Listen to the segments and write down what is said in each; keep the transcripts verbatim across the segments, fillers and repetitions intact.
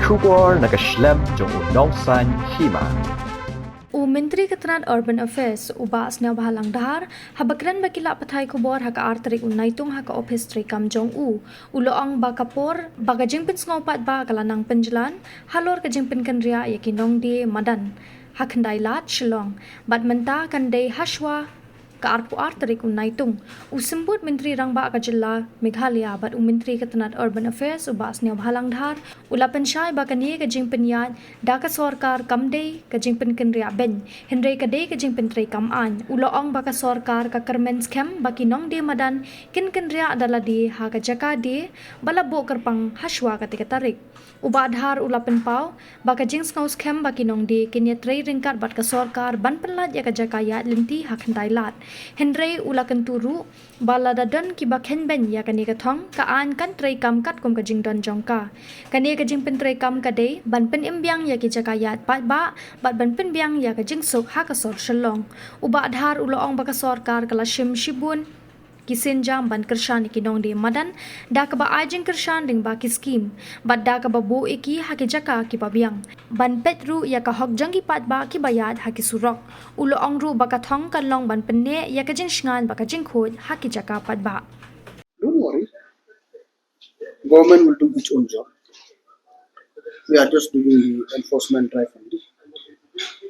Khubor na ka shlem jong u Nongsaiñ Hima. U Myntri ka tnat Urban Affairs, u Bah Sniawbhalang Dhar, haba kren bad ki lad pathai khubor ha ka ar tarik u Naitung ha ka ophis treikam jong u, u la ong ba ka por ba ka jingpynsngew paidbah ka la nang pynjlan halor ka jingpynkynriah ïa ki nongdie madan ha Khyndai Lad, Shillong, bad mynta kan dei hashwa ka arphew ar tarik u Naitung. U Symbud Myntri Rangbah ka jylla Meghalaya bad u Myntri ka tnat Urban Affairs, u Bah Sniawbhalang Dhar, u la pynshai ba kane ka jingpynïaid da ka sorkar kam dei ka jingpynkynriah beiñ, hynrei ka dei ka jingpyntreikam aiñ. U la ong ba ka sorkar ka kyrmen skhem ba ki nongdie madan kin kynriah da lade ha ka jaka die ba la buh kyrpang hashwa katei ka tarik. U Bah Dhar u la pynpaw ba ka jingsngew skhem ba ki nongdie kin ïatrei ryngkat bad ka sorkar ban pynlait ïa ka jaka ïaid lynti ha Khyndai Lad. Hynrei u la kyntu ruh ba lada don kiba kheiñ beiñ ïa kane ka thong, ka aiñ kan treikam katkum ka jingdon jong ka. Kane ka jingpyntreikam ka dei ban pynim biang ïa ki jaka ïaid paidbah bad ban pynbiang ïa ka jingsuk ha ka sor Shillong. U Bah Dhar u la ong ba ka sorkar ka la shim shibun ki sienjam ban kyrshan ïa ki nongdie madan da kaba ai jingkyrshan lyngba ki skim bad da kaba buh ïa ki ha ki jaka kiba biang, ban peit ruh ïa ka hok jong ki paidbah kiba ïaid ha ki surok. U la ong ruh ba ka thong kan long ban pynneh ïa ka jingshngaiñ bad ka jingkhuid ha ki jaka paidbah. Don't worry. Government will do its own job. We are just doing the enforcement drive only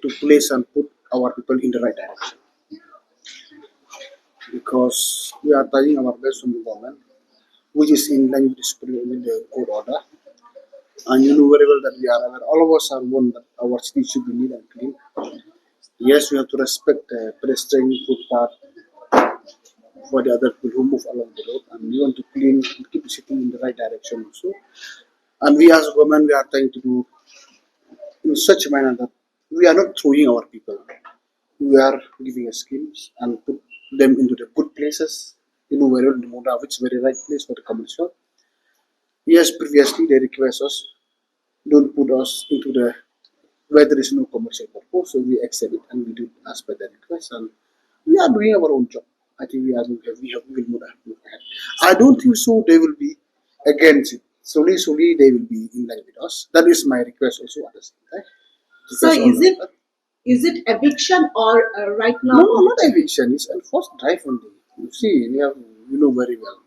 to place and put our people in the right direction. Because we are trying our best from the government, which is in line with the spirit, with the court order. And you know very well that we are aware, all of us are warned that our city should be neat and clean. Yes, we have to respect the pedestrian footpath for the other people who move along the road, and we want to clean and keep the city in the right direction also. And we as government, we are trying to do in such a manner that we are not throwing our people. We are giving a schemes and put them into the good places. You know very well, Mundra, which is very right place for the commercial. Yes, previously they request us, don't put us into the where there is no commercial purpose, so we accept it and we do it as per the request, and we are doing our own job. I think we are, we have, we have, we will move ahead. I don't think so they will be against it. Slowly, slowly they will be in line with us. That is my request also at the same time. So is it, is it eviction or, uh, right now? No, no, not eviction. It's enforced drive only. You see, we have, you know very well.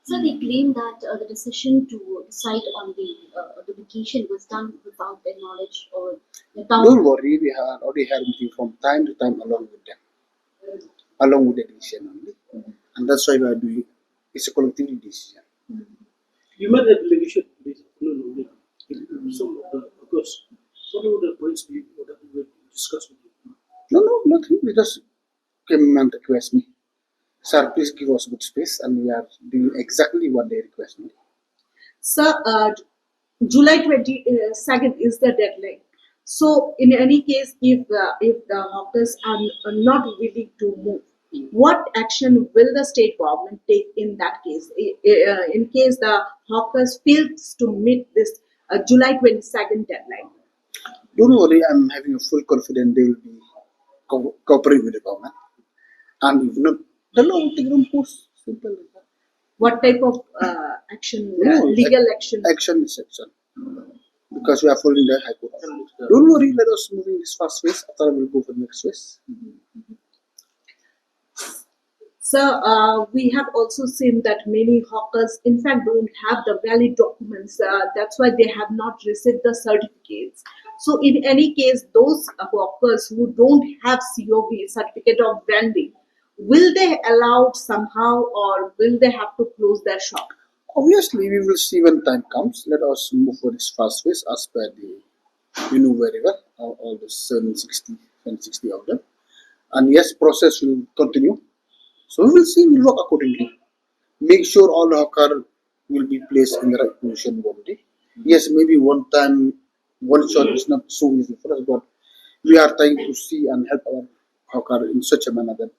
So they claim that, uh, the decision to decide on the, uh, the vacation was done without their knowledge or the town. Don't worry, we have already had a meeting from time to time along with them, along with the decision only. And that's why we are doing, it's a collective decision. You might have delegation. No, no, no. Some of the, of course, some of the points we, that we will discuss with you. No, no, nothing. We just came and request me, "Sir, please give us good space," and we are doing exactly what they request me. Sir, uh, July twenty-second is the deadline. So, in any case, if, uh, if the hawkers are, are not willing to move, what action will the state government take in that case? I- I- uh, in case the hawkers fails to meet this, uh, July twenty-second deadline? Don't worry, I'm having a full confidence they will be co- cooperating with the government. And if not, the law will take them force. Simple as that. What type of, uh, action, uh, No, legal action? Action is action. Because we are following the High Court. Don't worry, let us move in this first phase. After, we'll go for the next phase. So, uh, we have also seen that many hawkers, in fact, don't have the valid documents. Uh, that's why they have not received the certificates. So, in any case, those hawkers who don't have C O V, certificate of vending, will they allowed somehow, or will they have to close their shop? Obviously, we will see when time comes. Let us move for this first phase as per the, you know very well, all, all the seven sixty, seven sixty of them. And yes, process will continue. So we will see, we'll work accordingly. Make sure all hawker will be placed in the right position one day. Yes, maybe one time, one shot is not so easy for us, but we are trying to see and help our hawker in such a manner that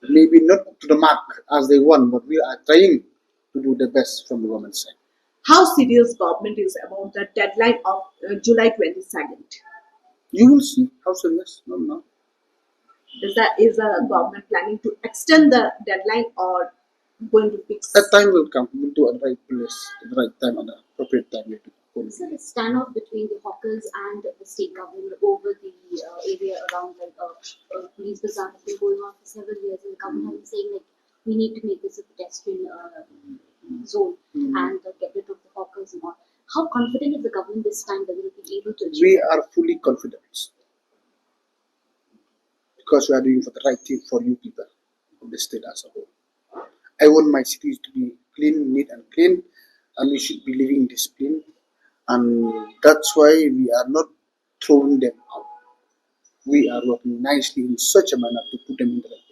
maybe not to the mark as they want, but we are trying to do the best from the government side. How serious government is about the deadline of, uh, July twenty-second? You will see how serious. No, no. Is that, is the government planning to extend the deadline or going to fix? That time will come. We'll do at the right place, at the right time, at the appropriate time. We'll do. So the standoff between the hawkers and the state government over the uh, area around the uh, uh, police bazaar has been going on for several years, and the government has been saying like we need to make this a pedestrian uh, zone and uh, get rid of the hawkers and all. How confident is the government this time that it will be able to achieve? We are fully confident because we are doing for the right thing for you people of the state as a whole. I want my cities to be clean, neat and clean, and we should be living discipline. And that's why we are not throwing them out. We are working nicely in such a manner to put them in the right